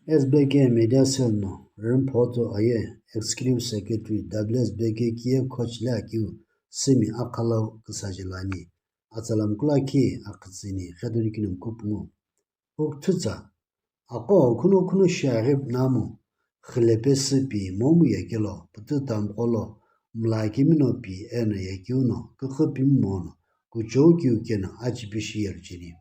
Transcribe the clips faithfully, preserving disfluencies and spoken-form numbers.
S B K Media Cell no Reverend Photo aye Executive Secretary W S B K kiye Khochile akeu Sümi akhalau küsajelo ani. Atsalam kula khi akütsüni khedoni kinum kupungu. Hukthutsa, aqo khuno khuno shiaghi namu, khilepesü pi momu yekelo, putu tamqo lo, mlakimi no pi eno yekeu no, küküpimi mono, kuchou kiu keno achipishi yelucheni.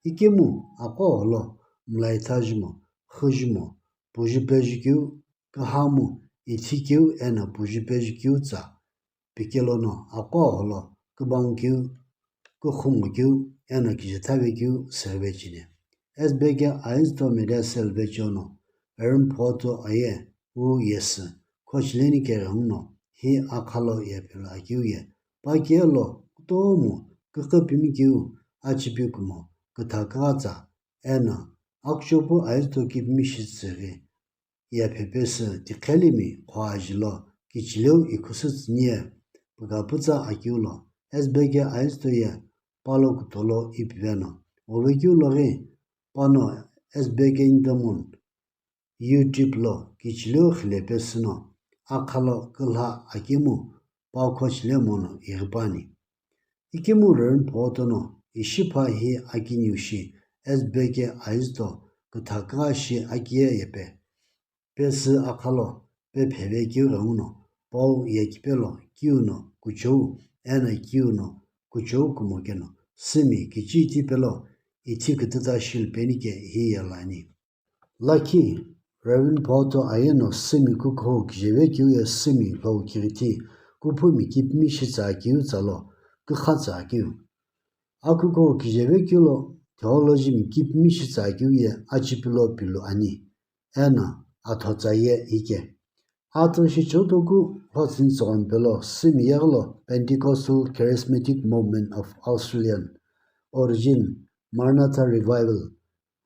Ikemu, aqo lo, mlaithajimo, khüjimo, puju peju keu, kühamu, ithi keu eno puju peju keu tsa, pikelo no aqo lo, kübang keu, küxumu keu, eno kije thave keu, seve chini. S B K Aizuto Media Cell vecho no, Reverend Photo aye, u yesü, Khochileni keghengu no, hi akhalo ye phelo akeu ye, pa kelo, kutomo, küküpimi keu, achipi kumo, kütha küghatsa, eno, akuchopu Aizuto kipimi shitsüghi, ye phepesü tiqhelimi qhoajilo kichileu ikhusütsüni ye pükapütsa akeu lo, S B K Aizuto ye palo kutholo ipiveno. Ovekeu loghi pano S B K Ntomon YouTube lo kichileu khilepesü no akhalo külha akemu pa Khochile mono ighipani. Ikemu Reverend Photo no ishi pha hi akiniu shi S B K Aizuto kütha kügha shi akiye yepe. Pesü akhalo pe pheve keu ghenguno pau ye kipelo kiu no kuchou eno kiu no kuchou kumo keno Sümi kichiti pelo ithi kütüta shilpeni ke hi yelani. Lakhi, Reverend Photo aye no Sümi kukho kijeve keu ye Sümi lhou kirithi kuphumi kipimi shitsa keu tsalo kükhatsa keu. Akukho kijeve keu lo theology mi kipimi shitsa keu ye achipilo pilu ani, eno athotsa ye ike. Atüshi chotoku lhotsüni tsoghon pelo Sümi yeghilo Pentecostal Charismatic Movement of Australian Origin Maranatha Revival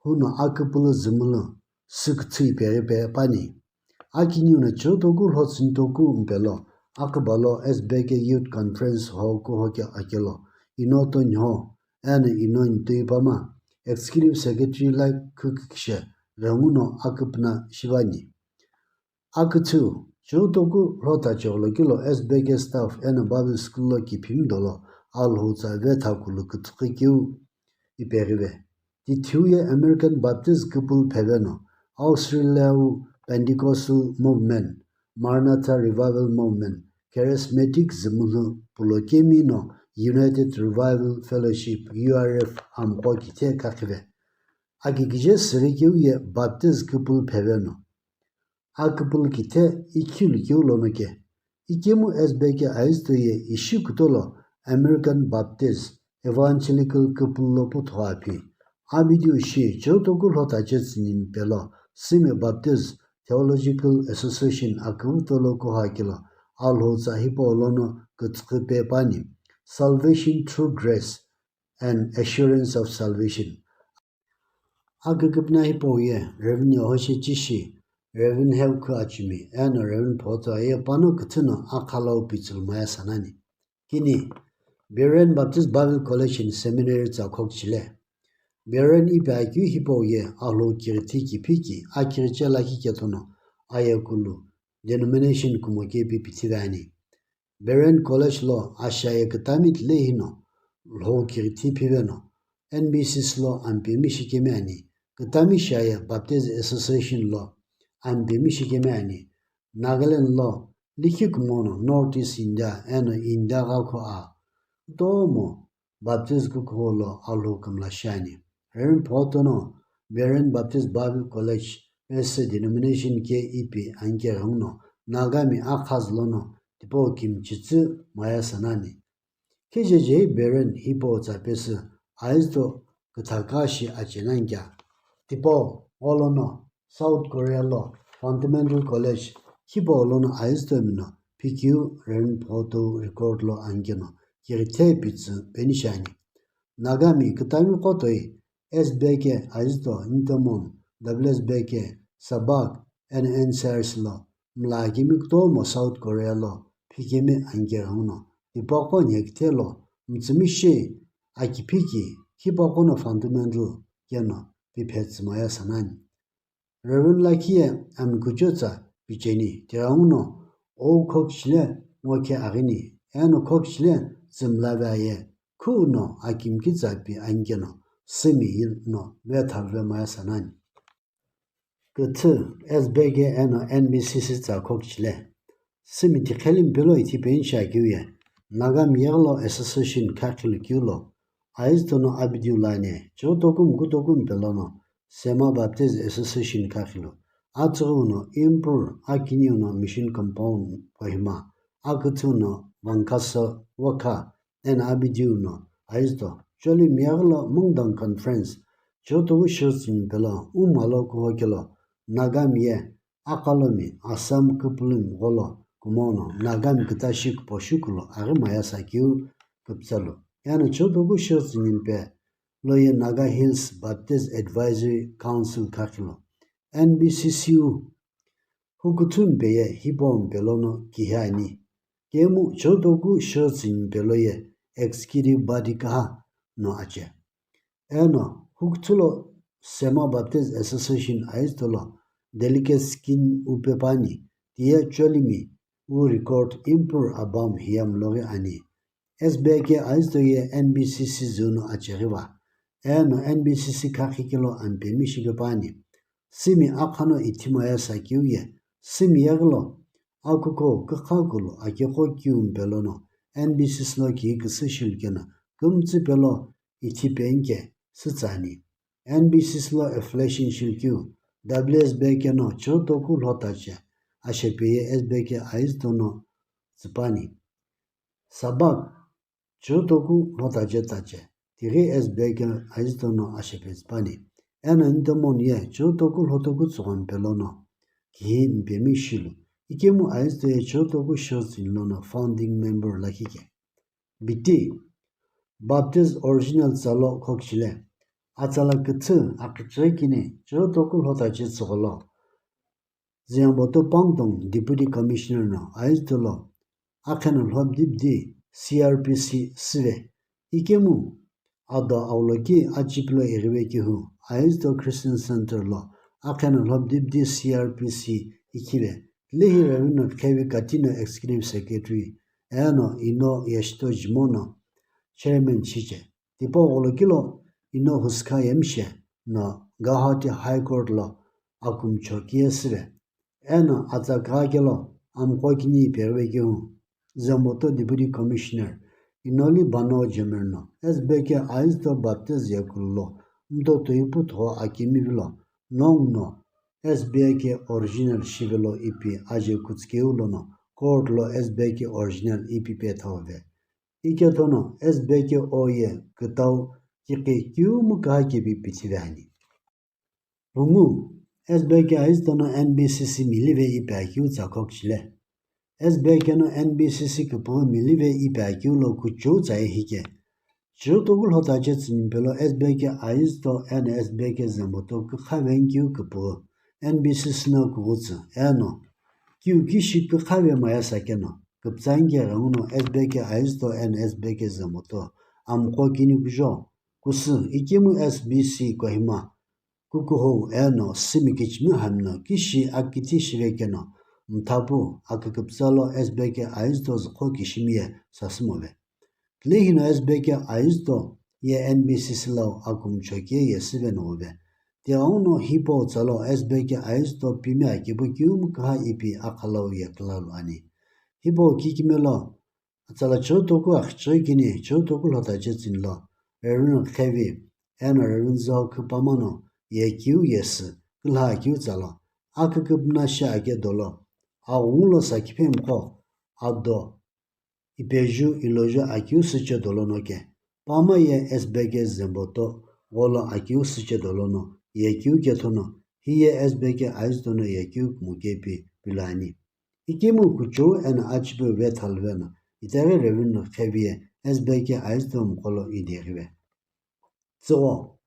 huno aküpülü zümülü süküthü ipeghi pe pani. Akiniu no chotoku lhotsüni toku mpelo akübalo S B K Youth Conference ho kuhoke akelo ino tonho eno ino nitui pama Executive Secretary la khukükishe ghenguno aküpüna shivani. Aküthü, chotoku lhota chegholokelo S B K staff eno Bible School lo kiphimi dolo Alhou tsa vetha kulu kütüqü keu ipeghive. Tithiu ye American Baptist küpülü pheveno, Australia wu Pentecostal Movement, Maranatha Revival Movement, Charismatic zümülü pulo kemi no United Revival Fellowship, U R F, amqo kithe kakhive. Aki kije sürükeu ye Baptist küpülü pheveno. Aküpülü kithe ikhilu keu lono ke. Ikemu S B K Aizuto ye ishi kutolo American Baptist Evangelical küpülü lo puthogha phi. Abidiu shi chotoku lhota chetsüni pelo Sümi Baptist Theological Association aküvütolo kuhakelo Alhou tsa hipau lono kütüqü pe pani. Salvation through grace and assurance of salvation. Aküküpüna hipau ye Reverend Yohoshe Chishi, Reverend Hevkhu Achimi, eno Reverend Photo aye pano küthü no akhalau pitsülumaya sanani. Kini, Berean Baptist Bible College and Seminary tsa khokchile. Berean ipi akeu hipau ye Alhou kirithi kiphiki akiriche lakhi ketono ayekulu denomination kumo kepi pithive ani. Berean College lo ashiaye kütami tile hino lhou kirithi phiveno, N B C C lo ampemi shikemi ani, kütami shiaye Baptist Association lo ampemi shikemi ani, Nagaland lo likhi kumono North East India eno India ghakho a kutomo Baptist kukho lo Alhou kümla shiani. Reverend Photo no Berean Baptist Bible College pesü denomination ke ipi anke ghenguno Nagami akhaz lono tipau kimchitsü maya sanani. Khijeje Berean hipau tsa pesü Aizuto küthaka shi achenankya. Tipau gholono South Korea lo Fundamental College hipau lono Aizuto mino phikeu Reverend Photo record lo ankeno kighithi pitsü peni shiani. Nagami kütami qo toi S B K Aizuto, Ntomon, W S B K, Sabak, eno N C R C lo mlakemi kutomo South Korea lo phikemi anke ghenguno tipaqo nhekithe lo mütsümi shi akiphiki hipaqo no fundamental keno piphe tsümaya sanani. Reverend lakhi ye amikucho tsa picheni, tighenguno ou khokichile ngokhe aghini, eno khokichile zümlave aye, khuno akimki tsa pi anikeno, Sümi no vethaluve maya sanani. Küthü S B K eno N B C C tsa khokichile. Sümi tiqheli mpelo ithi peni shiakeu ye, Nagami yeghilo association khakhilu keu lo, Aizuto no Abidiu lane, Chotoku mkutoku mpelo no, Sema Baptist Association khakhilu, atsüghü no Impur, akiniu no Mission Compound Kohima, aküthü no Vangkasa Vakha, eno Abidiu no Aizuto, Cholim yeghilo Mungdang Conference, Chotoku shirtsü mpelo, umalo kuhokelo, Nagami ye, Aqalomi, Assam küpülümi gholo, kumono, Nagami kütashi kuposhu kulo, aghi maya sakeu küpütsalu. Eno Chotoku shirtsü nimpe, loye Naga Hills Baptist Advisory Council khakhilu, N B C C u, hukuthu mpeye hipau mpelo no kihi ani. Kemu Chotoku shirtsü mpelo ye executive body kaha no ache. Eno hukuthu lo Sema Baptist Association Aizuto lo delegates kini upe pani, tiye Cholimi u record Impur abam hiya mloghi ani. S B K Aizuto ye N B C C züno acheghiva. Eno N B C C khakhi kelo ampemi shipe pani. Sümi akhano ithi maya sakeu ye, Sümi yeghilo, akuko kükha kulo akekho kiu mpelo no, N B C C lo ki küsü shilu keno, kümtsü pelo ithi penke sütsani. N B C C lo affiliation shilu keu, W S B K no Chotoku lhotache, ashepeye S B K Aizuto no tsüpani. Sabak, Chotoku lhotache tache, tighi S B K Aizuto no ashepeye tsüpani. Eno Indomon ye Chotoku lhotoku tsügho mpelo no, kihi mpemi shilu, ikemu Aizuto ye Chotoku shirtsü lono founding member lakhi ke. Biti, Baptist original tsalo khokichile, atsala küthü akhichoi kini Chotoku lhotache tsügholo, Ziyangboto Pangtong Deputy Commissioner no Aizuto lo akheno lhobdibdi C R P C süve, ikemu ado auloki achipilo ighive kehu Aizuto Christian Center lo akheno lhobdibdi C R P C ikhive. Lehi Reverend Khevi Katino Executive Secretary, eno Ino Yashito Jimono Chairman shiche. Tipau gholo kilo Ino Huska Yemshe no Guwahati High Court lo akumcho kiye süve. Eno atsa kha kelo amqo kini peghive kehu Ziyangboto Deputy Commissioner Inoli Bano Jemer no S B K Aizuto Baptist ye kulo mdo toipu tho akimi vilo nong no S B K original shivelo ipi aje kutskeu lono court lo S B K original ipi pethauve. Ikethono S B K O ye kütau kiqi kiumu kaha kepi pithive ani. Pungu, S B K Aizuto no N B C C milive ipi akeu tsa khokichile. S B K no N B C C küpüghü milive ipi akeu lo kuchou tsa ye hike. Chotoku lhotache tsüni pelo S B K Aizuto eno S B K Ziyangboto kükhave nkeu küpüghü N B C C no kughutsü eno kiu kishi kükhave maya sakeno, küpütsa nkeghenguno S B K Aizuto eno S B K Ziyangboto amqo kini kujo, kusü, ikemu S B C Kohima, kukuhou eno Sümi kichimi hamino kishi akithi shive keno, mthapu aküküpütsa lo S B K Aizuto züqho kishimi ye sasümove. Lehi no S B K Aizuto ye N B C C lo akumcho kiye ye süve no uve. Tighenguno hipau tsalo S B K Aizuto pimi akipu kiumu kaha ipi akhalau ye külalu ani. Hipau kikimelo, atsala Chotoku akhichoi kini Chotoku lhotache tsüni lo Reverend Khevi eno Reverend Zokhü Pamano ye kiu yesü külha kiu tsalo aküküpüna shi ake dolo aghungu lo sakiphe mqo ado ipeju iloju akiu süche dolo no ke, Pama ye S B K Ziyangboto gholo akiu süche dolo no ye kiu kethono, hi ye S B K Aizuto no ye kiu kumo kepi pilo ani. Ikemu kuchou eno achipeu vethaluve no, itaghi Reverend Khevi ye S B K Aizuto mqo lo ideghive. Tsügho,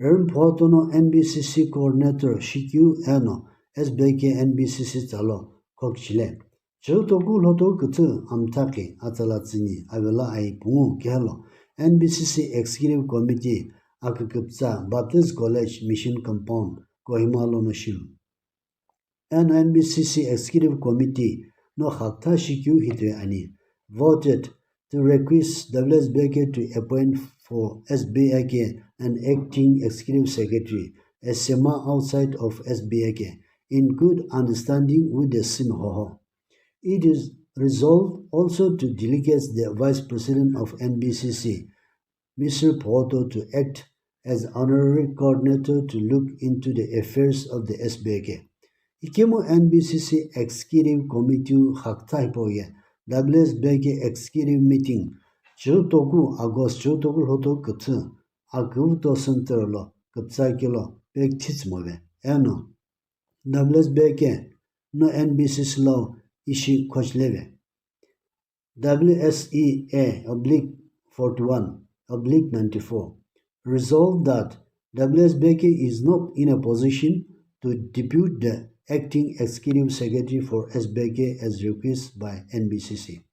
Reverend Photo no N B C C coordinator shikeu eno S B K N B C C tsalo khokichile. Chotoku lhoto küthü amthaqi atsala tsüni avela ai pungu kihelo N B C C Executive Committee aküküpütsa Baptist College Mission Compound Kohima lono shilu. Eno N B C C Executive Committee no xakütha shikeu hitoi ani. Voted to request W S B K to appoint for S B A K an acting executive secretary, a sema outside of S B A K, in good understanding with the Simi Hoho. It is resolved also to delegate the Vice President of N B C C, Mister Photo, to act as honorary coordinator to look into the affairs of the S B A K. Ikemu N B C C Executive Committee xakütha hipau ye W S B A K Executive Meeting chighi toku August chighi toku lhoto küthü Akhuvüto Center lo küpütsa kelo pekthitsü move. Eno W S B A K no N B C C lo ishi khochileve. W S E A oblique forty-one oblique ninety-four resolved that W S B A K is not in a position to depute the acting executive secretary for S B A K as requested by N B C C.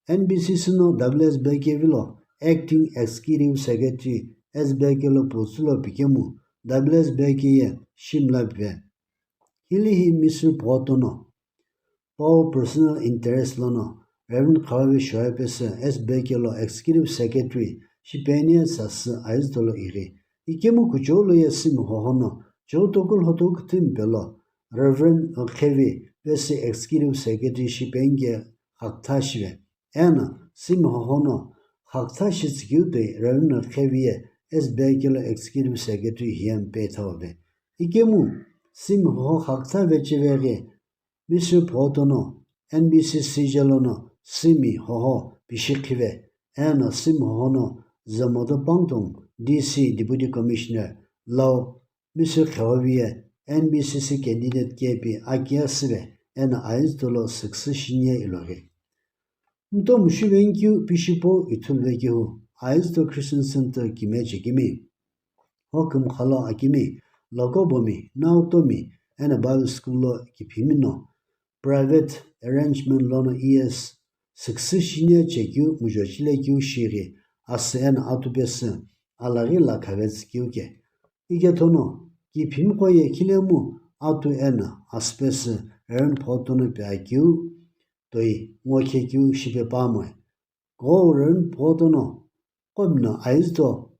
N B C C no W S B A K vilo acting executive secretary S B A K lo putsü lo pikemu W S B A K ye shimla pive. Hili hi Mister Photo no Pau personal interest lono Reverend Khawavi Shoaib pesü S B A K lo Executive Secretary shipeni sasü Ayuzuto lo ighi. Ikemu kuchou lo ye Simi Hoho no chighi toku lhoto küthü mpe lo Reverend Khevi pesü Executive Secretary shipeni ke xakütha shive. Eno Simi Hoho no xakütha shitsü keu toi Reverend Khevi ye S B A K lo Executive Secretary hiye mpe thawuve. Ikemu Simi Hoho xakütha vecheveghi Mister Photo no N B C C jelo no Simi Hoho pishi khive, eno Simi Hoho no Zomoto Pangtong D C Deputy Commissioner lau Mister Khawavi ye N B C C candidate kepi akiya süve, eno Ayuzuto lo success shinie iloghi. Nto mushive nkeu pishi po ithulu vekehu Ayuzuto Christian Center kime chekimi. Hokümkha lo akimi, lokobomi, naotomi, eno Bible School lo kiphimi no private arrangement lono E S success shinie chekeu mujochile keu shighi asü eno atu pesü alaghi la khavetsü keu ke. Ikethono kiphimi qo ye khilemu atu eno asü pesü Reverend Photo no pe akeu toi ngokhe keu shipe pamoe. Gho Reverend Photo no qomino Ayuzuto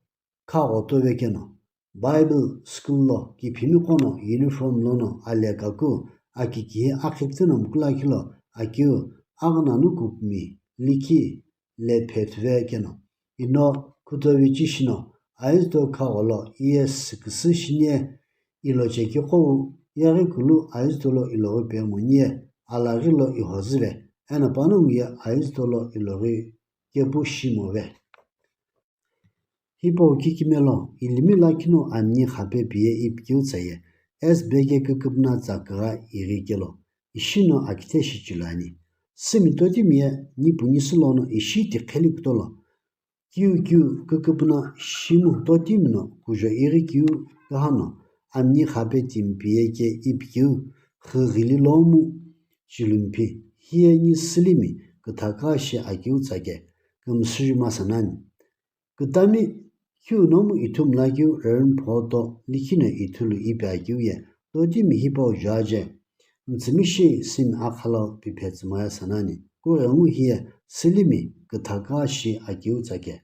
khaghoto vekeno, Bible School lo kiphimi qo no uniform lono alekaku aki kihi akhikütü no mkula khilo akeu aghi nanu kupumi likhi le phethuve keno, ino khutovi chishino Ayuzuto khagho lo E S küsü shinie ilo chekeu qou yeghi kulu Ayuzuto lo iloghi pemo nie alaghi lo ihozüve, eno panongu ye Ayuzuto lo iloghi kepu shimove. Hipau kikimelo ilimi lakhi no amini xape piye ipikeu tsa ye S B A K küküpüna tsa kügha ighi kelo ishi no akithe shichilo ani. Simi totimi ye nipu nisü lono ishi tiqheli kutolo kiu kiu küküpüna shimu totimi no kujo ighi kiu kühano amini xape timi piye ke ipikeu xü ghili lomu chilumpi hiye ni sülimi küthaka shi akeu tsa ke kümsüjü masanani. Kütami, khiu nomu ithu mlakeu Reverend Photo likhino ithulu ipi akeu ye totimi hipau juaje. Mtsümishi Simi akha lo piphetsü moya sanani, kughengu hiye sülimi küthaka shi akeu tsa ke.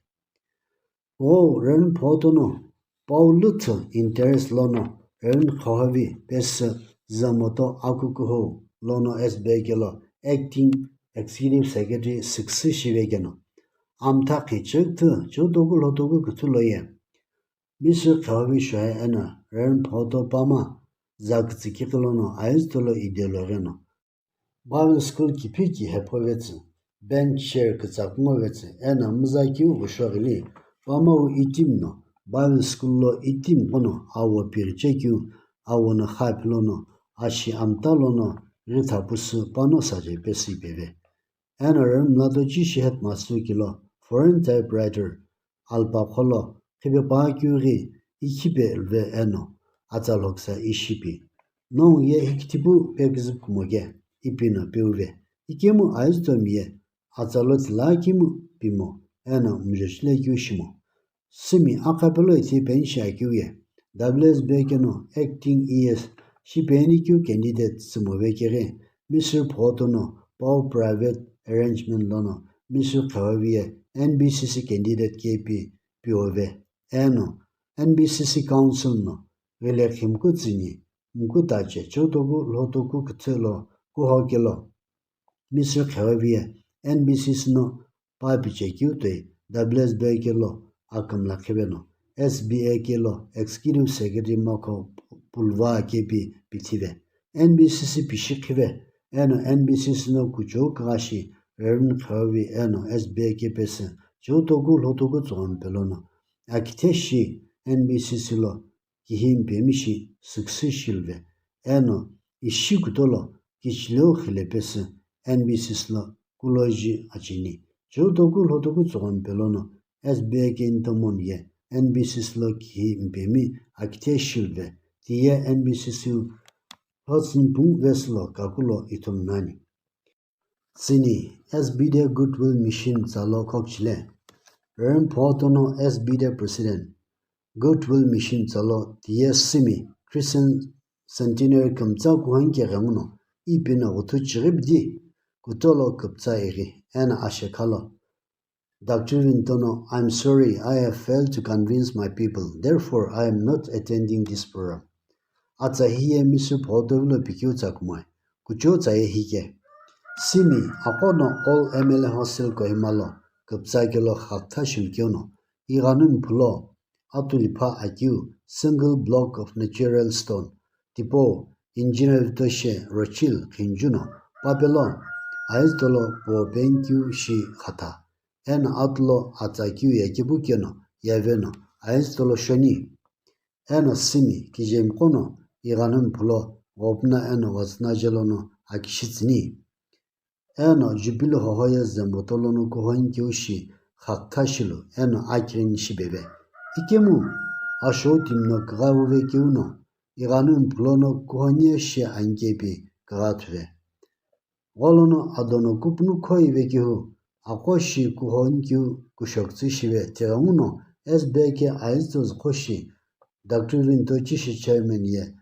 Gho Reverend Photo no Pau lüthü interest lono Reverend Khawavi pesü Zomoto akukuhou lono S B A K lo acting executive secretary success shive keno, amtha khichekthü chotoku lhotoku küthü lo ye Mister Khawavi Shoaib eno Reverend Photo pama za kütsü kikhi lono Ayuzuto lo idelo gheno Bible School kiphiki hephovetsü, bench chair kütsa kungovetsü eno müza kiu vushoghili pamau itimi no Bible School lo itimi qono awo piriche kiu awo no kha phi lono ashi amta lono ritha pusü pano saje pesü ipeve. Eno Reverend Mlato Chishi headmaster kilo foreign typewriter alpa kholo khipe pa kiu ghi ikhipe lve eno atsa loksa ishipi. Nongu ye hikithipu peküzü kumoke ipi no peuve. Ikemu Ayuzuto mi ye atsa lo tila kimu pimo eno mjochile kiu shimo. Simi akha pelo ithi penshi akeu ye W S B A keno acting E S shipenikeu candidate tsümo vekeghi, Mister Photo no pau private arrangement lono Mister Khewaviye N B C C candidate kepi piove, eno N B C C Council no ghile khimku tsüni, mku tache, cheutoku lhotoku küthü lo kuho kelo, Mister Khewaviye N B C C no pa piche keu toi W S B A kelo akümla khiveno, S B A kelo Executive Secretary Makho Pulva kepi pithive. N B C C pishi khive, eno N B C C no kuchou kughashi Reverend Khewavi eno S B A kepesü cheutoku lhotoku tsoghon pelono, akithe shi N B C C lo kihi mpemi shi success shiluve, eno ishi kutolo kichileu khile pesü N B C C lo kuloji acheni. Cheutoku lhotoku tsoghon pelono S B A ke intomon ye N B C C lo kihi mpemi akithe shiluve, tiye N B C C lhotsüni pungu vesü lo kakulo ithulu nani. Tsüni, S B D Goodwill Mission tsalo khokchile. Reverend Photo no S B D President, Goodwill Mission tsalo tiye Sümi Christian Centenary kümtsa kuhani keghenguno ipi no ghuthu chighibidi kutolo küptsa ighi, eno ashekhalo Doctor Vinto no, "I'm sorry, I have failed to convince my people, therefore I am not attending this program." Atsa hiye Mister Photo vilo pikeu tsa kumoi, kuchou tsa ye hike. Sümi, aqo no All M L A Hostel Kohima lo küptsa kelo khakutha shilukeu no, ighanu mphulo, atulipha akeu, single block of natural stone, tipau, engineer Vitoshe Rochil khinju no, papelo, aizütolo po penkeu shi khatha. Eno atulo atsa keu ye kipu keno yaveno aizütolo shoni. Eno Sümi kijemiqo no ighanu mphulo ghopuna eno watsüna jelo no akishitsüni. Eno Jubilee hoho ye Zemboto lono kuhoni keu shi khakutha shilu eno akirini shibeve. Ikemu ashou timi no kugha wuve keu no ighanu mphulo no kuhoni ye shi ani kepi kugha thuve. Gholono adono kupunu khoi vekehu, aqo shi kuhoni keu kushoktsü shive tighenguno S B A ke aizüto züqho shi, Doctor Vinto Chishi Chairman ye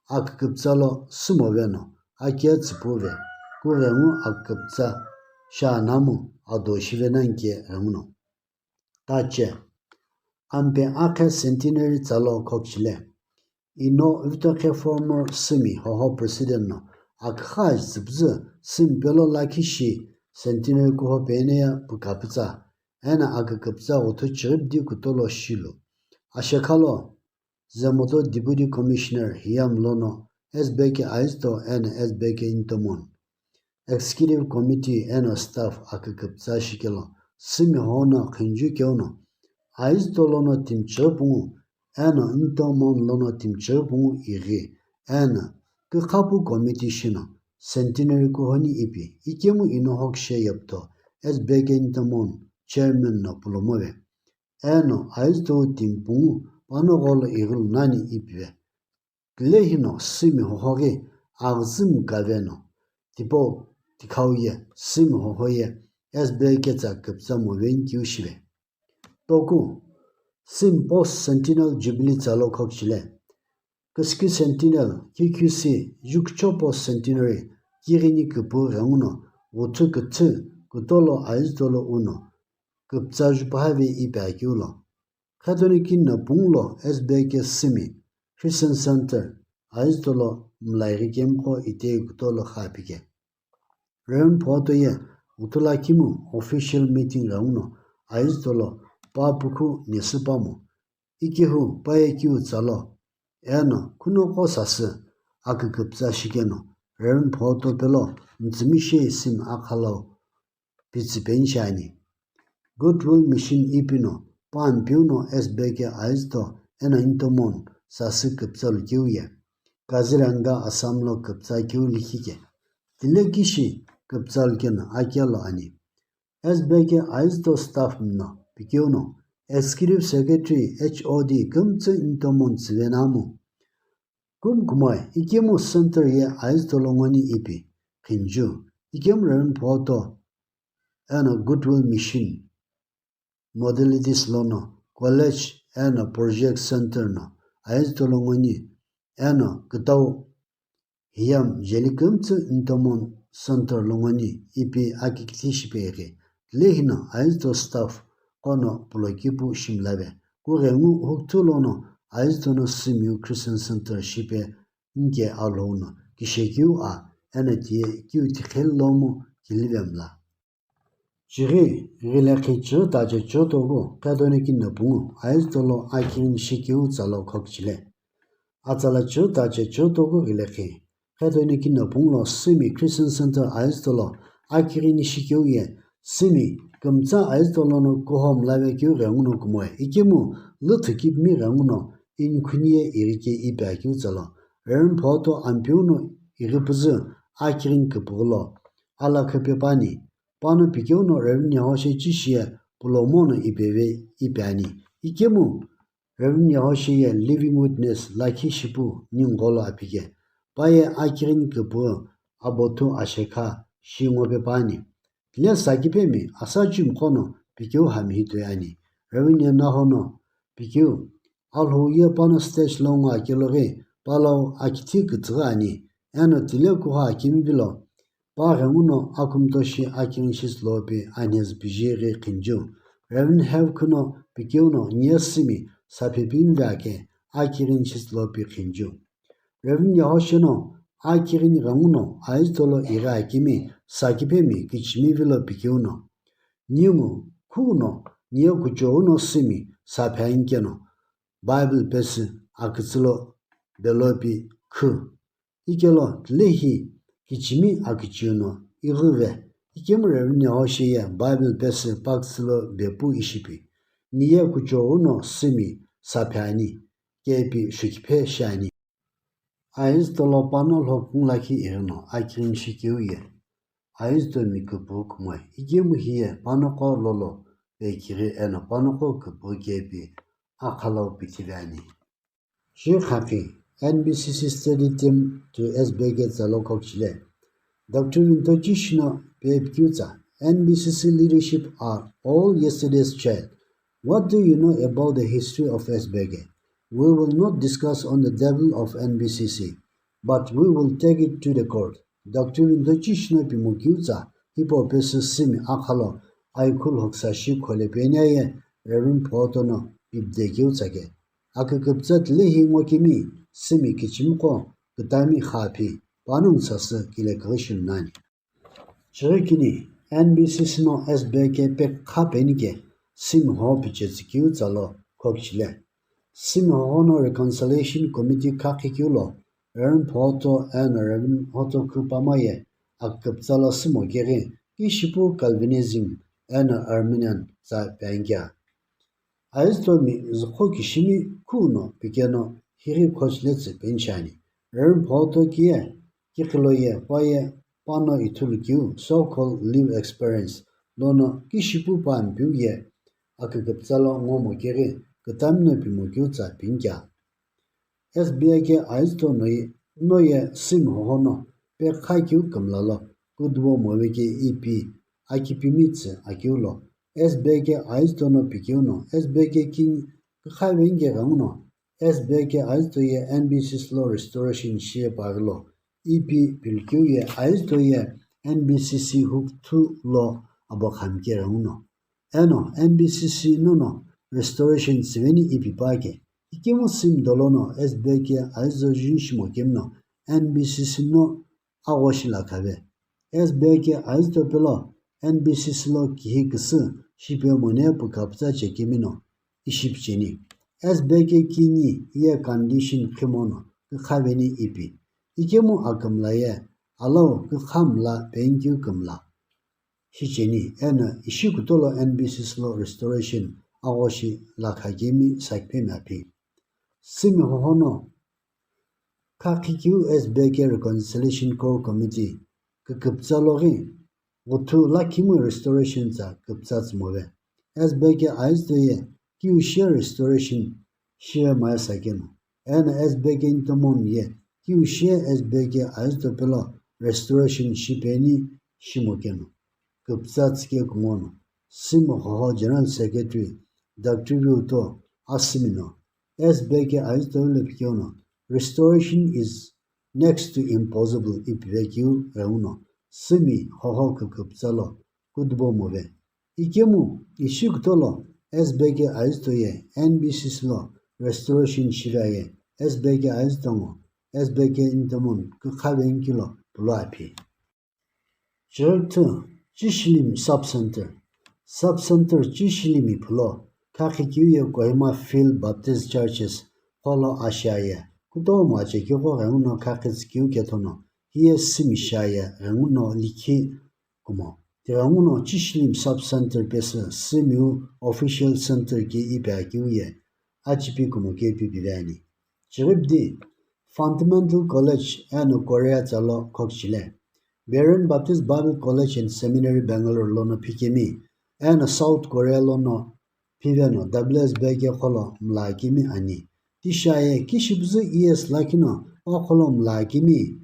aküküptsa lo sümo veno, akia tsüpuve, kughengu aküküptsa shanamu ado shive nani ke ghenguno. Tache, ampe akhe centenary tsalo khokchile. Ino Vitoke former Sümi hoho president no akükha ajütsüpüzü Sümi pelo lakhi shi centenary kuho pene ya pükapütsa, eno aküküpütsa ghuthu chighibidi kutolo shilu. Ashekhalo, Zemboto Deputy Commissioner hiyam lono S B A ke aizüto eno S B A ke intomon, Executive Committee eno staff aküküpütsa shikelo, Sümi hono khinju keu no, aizüto lono timi chighi pungu, eno intomon lono timi chighi pungu ighi, eno kükhapu committee shino, centenary kuhoni ipi, ikemu ino hokishe yepto, S B A ke intomon chairman no pulomove. Eno aizüto timi pungu pano gholo ighilu nani ipive. Kile hino Sümi hoho ghi aghüzü mkave no, tipau tikhau ye Sümi hoho ye S B A ke tsa küpütsa moveni keu shive. Toku, Sümi Post Centennial Jubilee tsalo khokchile. Küsükü Centennial, K Q C, Jukucho Post Centenary, kighini küpü ghenguno, ghuthu küthü, kutolo aizütolo uno, küpütsa jupahavi ipi akeu lo. Khetoni kini no pungu lo S B A ke Sümi, Christian Center, aizütolo mlaighi kemiqo itehi kutolo kha apike. Reverend Photo ye ghuthu lakhimu official meeting ghenguno aizütolo pa pukhu nesü pamo, ikehu paye kiu tsalo, eno khunoqo sasü aküküpütsa shikeno Reverend Photo pelo mtsümi she Sümi akhalau pitsü peni shiani. Goodwill Mission ipi no pa Ampeu no S B A ke aizüto eno intomon sasü küpütsa lukeu ye Kaziranga, Assam lo küpütsa keu likhi ke. Tile kishi küpütsa lukeno akelo ani. S B A ke aizüto staff mino pikeu no, Executive Secretary, H O D kümtsü intomon tsüvenamu. Kumkumoi, ikemu center ye aizütolo ngoni ipi, khinju, ikemu Reverend Photo, eno Goodwill Mission, modalities lono, college, eno project center no, Ayizüto lo ngoni, eno kütau Hiyam jeli kümtsü Intomon Center lo ngoni ipi akikithi shipe ighi. Tilehi no Ayizüto staff qo no pulo kipu shimlave. Kughengu hukuthu lono Ayizüto no Sümiu Christian Center shipe nke alou no kishekeu a, eno tiye kiu tiqheli lomu kilive mla. Chighi ghilekhi chighi tache chighi toku qhetono kini no pungu Ayizüto lo akighini shikeu tsa lo khokichile. Atsala chighi tache chighi toku ghilekhi qhetono kini no pungu lo Sümi Christian Center Ayizüto lo akighini shikeu ye Sümi kümtsa Ayizüto lono kuho mlave keu ghenguno kumoe ikemu lüthü kipimi ghenguno inkhuniye ighike ipi akeu tsa lo Reverend Photo Ampeu no ighi püzü akighini küpüghü lo alakha pe püani. Pano pikeu no Reverend Yehoshe chishiye pulomo no ipeve ipi ani. Ikemu Reverend Yehoshe ye Living Witness lakhi shipu ningu lo apike. Paye akighini küpüghü abothu ashekha shi ngo pe püani. Tile sakipemi asa chimqo no pikeu hami hi toi ani. Reverend Yenaho no pikeu Alhou ye pano stage lo ngo akelo ghi palau akithi kütsüghü ani, eno tile kuho akimi vilo, pa ghenguno akumtoshi akighini shitsü lo pi anhezü piji ghi qhinju. Reverend Hevkhu no pikeu no niye Sümi saphe pimi ve ake akighini shitsü lo pi qhinju. Reverend Yehoshe no akighini ghenguno Ayizüto lo ighi akimi sakipemi kichimi vilo pikeu no. Ningu khuno niye kuchou no Sümi saphe ani keno Bible pesü akütsü lo belopi khu. Ikelo tilehi kichimi aküchiu no ighive. Ikemu Reverend Yehoshe ye Bible pesü pakütsü lo bepu ishipi. Niye kuchou no Sümi saphe ani kepi shukiphe shiani. Ayizüto lo pano lhokung lakhi ighi no akighini shikeu ye Ayizüto mi küpüghü kumoe ikemu hiye pano qo lolo pekighi eno pano qo küpüghü kepi akhalau pithive ani. Shi khakhi N B C C study team to S B K tsa lo khokichile. Doctor Rinpoche shino pepikeu tsa N B C C leadership are all yesterday's child. What do you know about the history of S B K? We will not discuss on the devil of N B C C, but we will take it to the court. Doctor Rinpoche shino pimokeu tsa hipau pesü Sümi akhalo aikhul hoksa shi khole penia ye Reverend Photo no pipde keu tsake. Aküküpütsa tilehi ngokimi Sümi kichimiqo kütami xaphi panongu sasü kile kaghi shi nani. Chighi kini N B C C no S B K pekha penike Sümi hoho pichetsü keu tsa lo khokichile. Sümi hoho no Reconciliation Committee khakhi keu lo Reverend Photo eno Reverend Hoto Kupama ye aküküpütsa lo Sümi keghi kishipu Calvinism eno Arminian tsa penikea. Ayizütomi züqho kishimi khuno pikeno highi khochiletsü penishi ani. Reverend Photo kiye kiqilo ye paye pano ithulu keu so-called live experience lono kishipu pa Ampeu ye aküküpütsa lo ngomo keghi kütami no pimokeu tsa pinikea. S B K Ayizüto no ye, no ye Sümi hoho no pekha keu kümla lo kuduwo move ke ipi akipimi tsü akeu lo S B K Ayizüto no pikeu no S B K kini kükha veni ke ghenguno S B K Ayizüto ye N B C C lo restoration shiye paghi lo ipi pilkeu ye Ayizüto ye N B C C hukuthu lo abo khami ke ghenguno. Eno N B C C nono restoration tsüveni ipi pake. Ikemu Sümi dolo no S B K Ayizüto jun shimo kemi no N B C C no agho shi lakhave. S B K Ayizüto pelo N B C C lo kihi küsü shipe mone pükapütsa chekemi no ishi picheni. S B K kini ye condition khimono kükhaveni ipi. Ikemu akümla ye alau kükha mla penikeu kümla shicheni eno ishi kutolo N B C C lo restoration agho shi lakha kemi sakiphemi aphi. Sümi hoho no khakhi keu S B K Reconciliation Core Committee küküpütsa loghi ghuthu lakhimu restoration tsa küpütsa tsümove. S B K Ayizüto ye kiu shiye restoration shiye maye sakeno. Eno S B K Intomon ye kiu shiye S B K Ayizüto pelo restoration shipeni shimo keno. Küpütsa tsüke kumono Sümi hoho General Secretary Doctor Viuto Asümi no S B K Aizüto lo pikeu no, "Restoration is next to impossible" ipi vekeu ghenguno, sümi hoho küküpütsa lo kudubo move. Ikemu ishi kutolo S B K Aizüto ye N B C C lo restoration shive aye, S B K Aizüto ngo S B K Intomon kükhaveni kilo pulo aphi. Church Chishilimi Sub Center. Sub Center Chishilimi phulo khakhi keu ye Kohima Field Baptist Churches qholo ashiaye, kutomo achekeu qo ghenguno khakhi tsükeu kethono, hiye sümi shiaye ghenguno likhi kumo. Tighenguno Chishilimi Sub Center pesü sümiu official center ke ipi akeu ye achipi kumo ke ipi pive ani. Chighipdi Fundamental College eno Korea tsalo khokchile. Berean Baptist Bible College and Seminary Bangalore lono phikemi eno South Korea lono phiveno W S B ke qholo mlakimi ani. Tishiaye kishipuzu E S lakhino o qholo mlakimi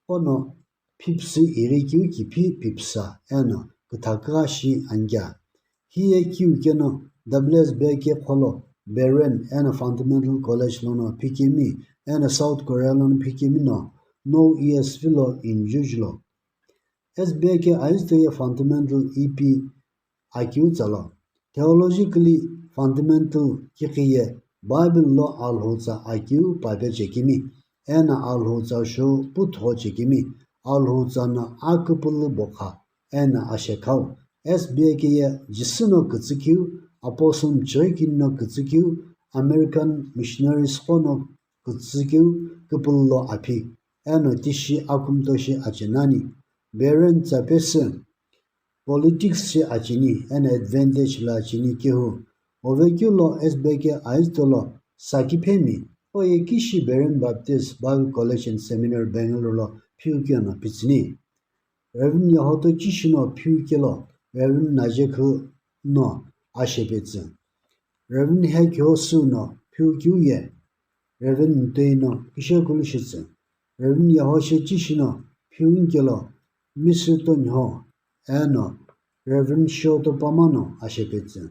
ono phipsü ighi keu kiphi phipsa eno küthakügha shi anikea. Hiye keu keno W S B ke qholo Berean eno Fundamental College lono phikemi eno South Korea lono phikemi no no E S vilo injujulo. S B K Aizüto ye fundamental ipi akeu tsalo, theologically fundamental kikhi ye Bible lo Alhou tsa akeu pape chekemi, eno Alhou tsa shou putho chekemi, Alhou tsa no aküpülü bokha, eno ashekhau, S B K ye Jisü no kütsükeu, Apostle Mchighi kini no kütsükeu, American missionaries qo no kütsükeu küpülü lo aphi, eno tishi akumtoshi achenani, Berean tsa pesü politics shi acheni eno advantage lo acheni kehu. Ovekeu lo S B K Aizüto lo sakiphemi, oye kishi Berean Baptist Bible College and Seminary Bangalore lo phiu keno pitsüni. Reverend Yehoto Chishino phiu kelo Reverend Najekhu no ashepetsü. Reverend Hekyo Su no phiu keu ye Reverend Ntoi no kishekulu shitsü. Reverend Yehoshe Chishino phiu nkelo Mister Tonho eno Reverend Shoto Pama no ashepetsü.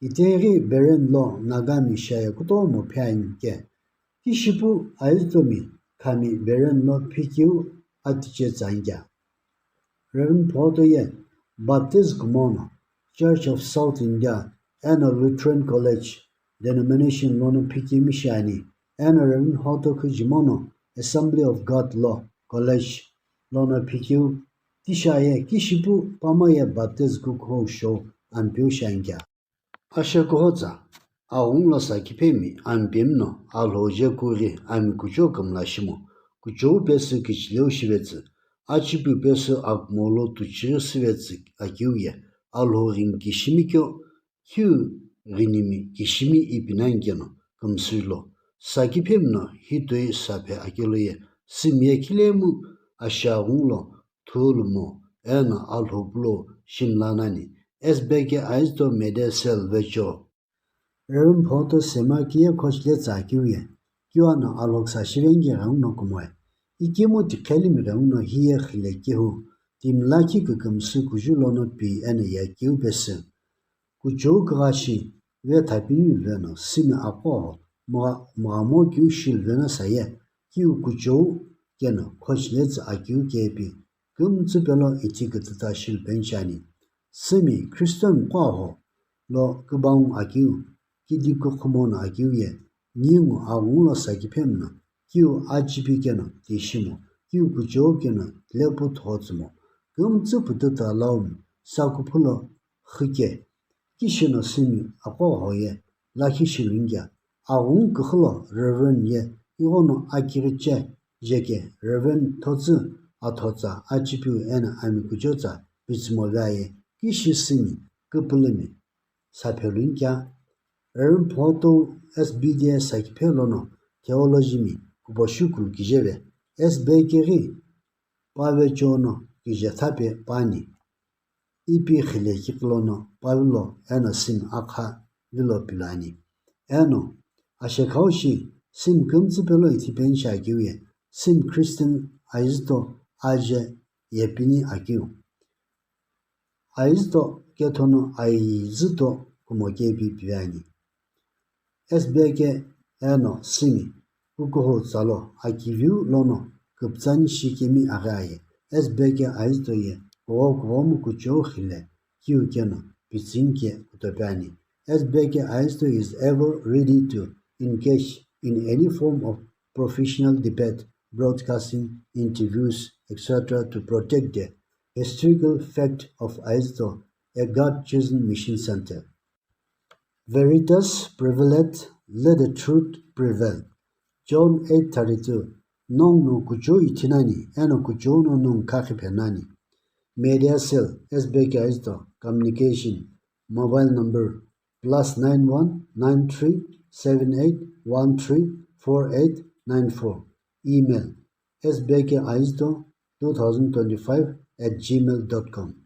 Itaghi Berean lo Nagami shiaye kutomo phiani ke, kishipu Aizütomi khami Berean lo phikeu atiche tsa anikea. Reverend Photo ye Baptist kumo no Church of South India eno Lutheran College denomination lono phikemi shiani, eno Reverend Hoto Khujimo no Assembly of God lo college lono phikeu, tishiaye kishipu Pama ye Baptist kukhou shou Ampeu shi anikea. Ashekoho tsa, aghungu lo sakiphemi Ampemi no Alhou je kughi ami kuchou kümla shimo, kuchou pesü kichileu shivetsü, achipiu pesü akumo lo tuchighi süvetsü akeu ye Alhou ghini kishimi keu, khiu ghinimi kishimi ipi nani keno kümsülo, sakiphemi no hitoi saphe akelo ye sümi ye khilemu ashiaghungu lo thulumo eno Alhou pulo shimla nani, S B K Aizüto Mede Selvecho. Reverend Photo Sema kiye khochile tsa keu ye, kiu ano Alhou ksa shiveni ke ghenguno kumoe. Ikemu tiqhelimi ghenguno hiye khile kehu, timi lakhi kükümsü kuju lono pi eno ye keu pesü. Kuchou kugha shi, ve thapingu veno sümi aqo mgha-, mghamo keu shilu veno saye, kiu kuchou keno khochile tsa akeu kepi, kümtsü pelo ithi kütüta shilu peni shiani. Sümi Christian qo aho lo kübau akeu, kidi kukhumo no akeu ye, ningu aghungu lo sakiphemi no, kiu achipi keno tishimo, kiu kuchou keno lepu thotsümo, kümtsü pütüta laumi, sakuphu lo xüke, kishi no sümi aqo hoye lakhi shilu anikea, aghungu küxü lo Reverend ye ighono akighiche jeke Reverend thotsü athotsa achipiu eno ami kuchou tsa pitsümo vaye kishi sümi küpülümi saphelu anikea. Reverend Photo S B D sakiphe lono theology mi kuposhu kulu kije ve, S B K ghi pave chono kije thape pani. Ipi khile kiqi lono pavilo eno sümi aqha vilo pilo ani. Eno ashekhau shi sümi kümtsü pelo ithi peni shi akeu ye, sümi Christian Aizüto aje yepini akeu. Aizüto kethono Aizüto kumo kepi pive ani. S B K eno simi kukuho tsalo akiviu lono küpütsani shi kemi aghi aye. S B K Aizuto ye kughou kughoumu kuchou xile kiu keno pitsüni ke kutope ani. S B K Aizuto is ever ready to engage in any form of professional debate, broadcasting, interviews, et cetera to protect the historical fact of Aizuto, a God-chosen mission center. Veritas prevalet, let the truth prevail. John eight thirty-two. Nongu no kuchou ithi nani, eno kuchou no nongu khakhi phe nani. Media cell, S B K Aizuto, communication, mobile number, plus nine one nine three seven eight one three four eight nine four. Email, S B K Aizuto two thousand twenty-five at gmail dot com.